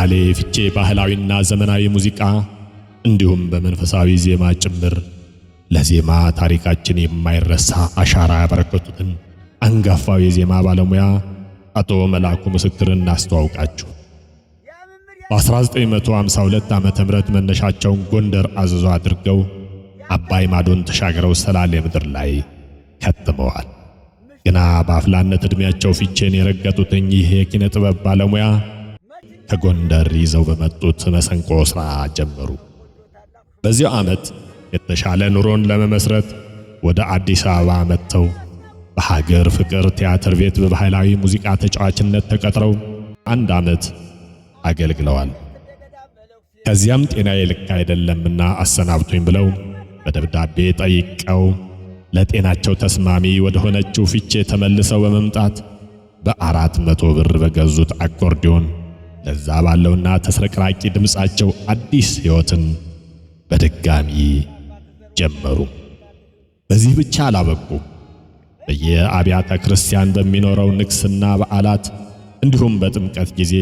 በሰላሌ ፊቼ ባህላዊና ዘመናዊ ሙዚቃ እንዲሁም በመንፈሳዊ ዜማ ጭምር ለዜማ ታሪካችን የማይረሳ አሻራ ያበረከቱትን አንጋፋው የዜማ ባለሙያ አቶ መላኩ ምስክርን እናስተዋውቃችሁ። በ1952 ዓመተ ምህረት መነሻቸውን ጎንደር አዘዞ አድርገው አባይ ማዶን ተሻግረው ሰላሌ ምድር ላይ ከትመዋል። ገና በአፍላነት ዕድሜያቸው ፊቼን የረገጡት እኚህ የኪነ ጥበብ ባለሙያ ከጎንደር ይዘው በመጡት መሰንቆ ሥራ ጀመሩ። በዚያው ዓመት የተሻለ ኑሮን ለመመስረት ወደ አዲስ አበባ መጥተው በሀገር ፍቅር ቲያትር ቤት በባህላዊ ሙዚቃ ተጫዋችነት ተቀጥረው አንድ ዓመት አገልግለዋል። ከዚያም ጤናዬ ልክ አይደለምና አሰናብቱኝ ብለው በደብዳቤ ጠይቀው ለጤናቸው ተስማሚ ወደ ሆነችው ፊቼ ተመልሰው በመምጣት በ400 ብር በገዙት አኮርዲዮን ለዛ ባለውና ተስረቅራቂ ድምፃቸው አዲስ ሕይወትን በድጋሚ ጀመሩ። በዚህ ብቻ አላበቁም። በየአብያተ ክርስቲያን በሚኖረው ንግስና በዓላት እንዲሁም በጥምቀት ጊዜ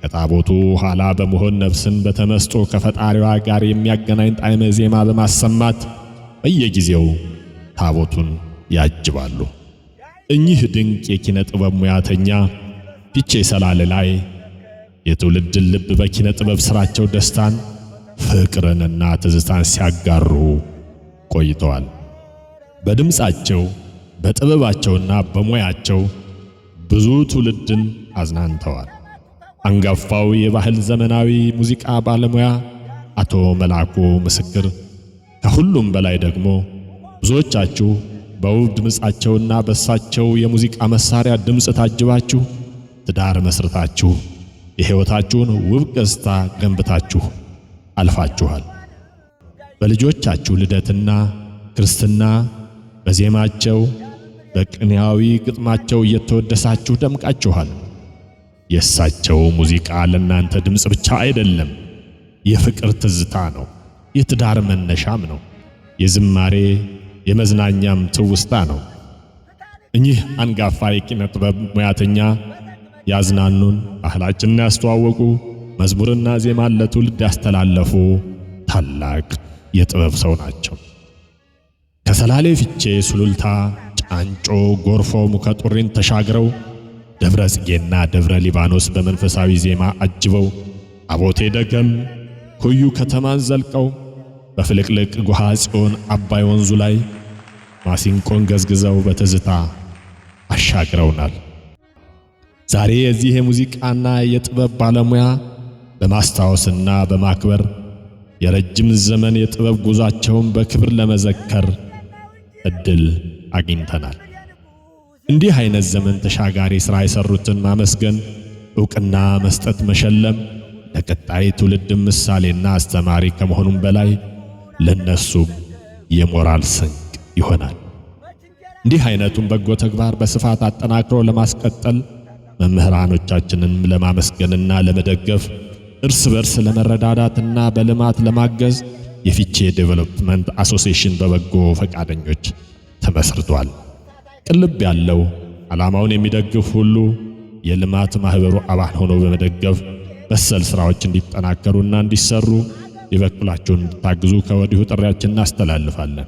ከታቦቱ ኋላ በመሆን ነፍስን በተመስጦ ከፈጣሪዋ ጋር የሚያገናኝ ጣዕመ ዜማ በማሰማት በየጊዜው ታቦቱን ያጅባሉ። እኚህ ድንቅ የኪነ ጥበብ ሙያተኛ ፊቼ ሰላሌ ላይ የትውልድን ልብ በኪነ ጥበብ ስራቸው ደስታን፣ ፍቅርንና ትዝታን ሲያጋሩ ቆይተዋል። በድምፃቸው በጥበባቸውና በሙያቸው ብዙ ትውልድን አዝናንተዋል። አንጋፋው የባህል ዘመናዊ ሙዚቃ ባለሙያ አቶ መላኩ ምስክር ከሁሉም በላይ ደግሞ ብዙዎቻችሁ በውብ ድምፃቸውና በሳቸው የሙዚቃ መሳሪያ ድምፅ ታጅባችሁ ትዳር መስርታችሁ የሕይወታችሁን ውብ ገጽታ ገንብታችሁ አልፋችኋል። በልጆቻችሁ ልደትና ክርስትና በዜማቸው በቅኔያዊ ግጥማቸው እየተወደሳችሁ ደምቃችኋል። የእሳቸው ሙዚቃ ለእናንተ ድምፅ ብቻ አይደለም፣ የፍቅር ትዝታ ነው፣ የትዳር መነሻም ነው፣ የዝማሬ የመዝናኛም ትውስታ ነው። እኚህ አንጋፋ የኪነ ጥበብ ሙያተኛ ያዝናኑን፣ ባህላችንን ያስተዋወቁ፣ መዝሙርና ዜማን ለትውልድ ያስተላለፉ ታላቅ የጥበብ ሰው ናቸው። ከሰላሌ ፊቼ ሱሉልታ፣ ጫንጮ፣ ጎርፎ፣ ሙከጡሪን ተሻግረው ደብረ ጽጌና ደብረ ሊባኖስ በመንፈሳዊ ዜማ አጅበው አቦቴ ደገም ኩዩ ከተማን ዘልቀው በፍልቅልቅ ጉሃ ጽዮን አባይ ወንዙ ላይ ማሲንቆን ገዝግዘው በትዝታ አሻግረውናል። ዛሬ የዚህ የሙዚቃና የጥበብ ባለሙያ በማስታወስና በማክበር የረጅም ዘመን የጥበብ ጉዟቸውን በክብር ለመዘከር እድል አግኝተናል። እንዲህ አይነት ዘመን ተሻጋሪ ሥራ የሰሩትን ማመስገን፣ ዕውቅና መስጠት፣ መሸለም ለቀጣይ ትውልድ ምሳሌና አስተማሪ ከመሆኑም በላይ ለነሱም የሞራል ስንቅ ይሆናል። እንዲህ አይነቱን በጎ ተግባር በስፋት አጠናክሮ ለማስቀጠል መምህራኖቻችንን ለማመስገንና ለመደገፍ እርስ በርስ ለመረዳዳትና በልማት ለማገዝ የፊቼ Development Association በበጎ ፈቃደኞች ተመስርቷል። ቅን ልብ ያለው ዓላማውን የሚደግፍ ሁሉ የልማት ማህበሩ አባል ሆኖ በመደገፍ መሰል ስራዎች እንዲጠናከሩና እንዲሰሩ የበኩላችሁን እንድታግዙ ከወዲሁ ጥሪያችንን እናስተላልፋለን።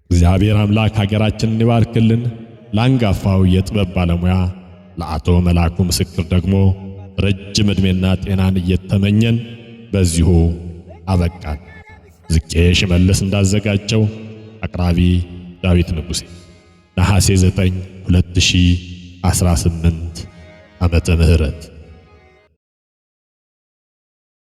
እግዚአብሔር አምላክ ሀገራችንን ይባርክልን። ለአንጋፋው የጥበብ ባለሙያ ለአቶ መላኩ ምስክር ደግሞ ረጅም ዕድሜና ጤናን እየተመኘን በዚሁ አበቃን። ዝቄ ሽመልስ እንዳዘጋጀው፣ አቅራቢ ዳዊት ንጉሴ። ነሐሴ 9 2018 ዓመተ ምህረት።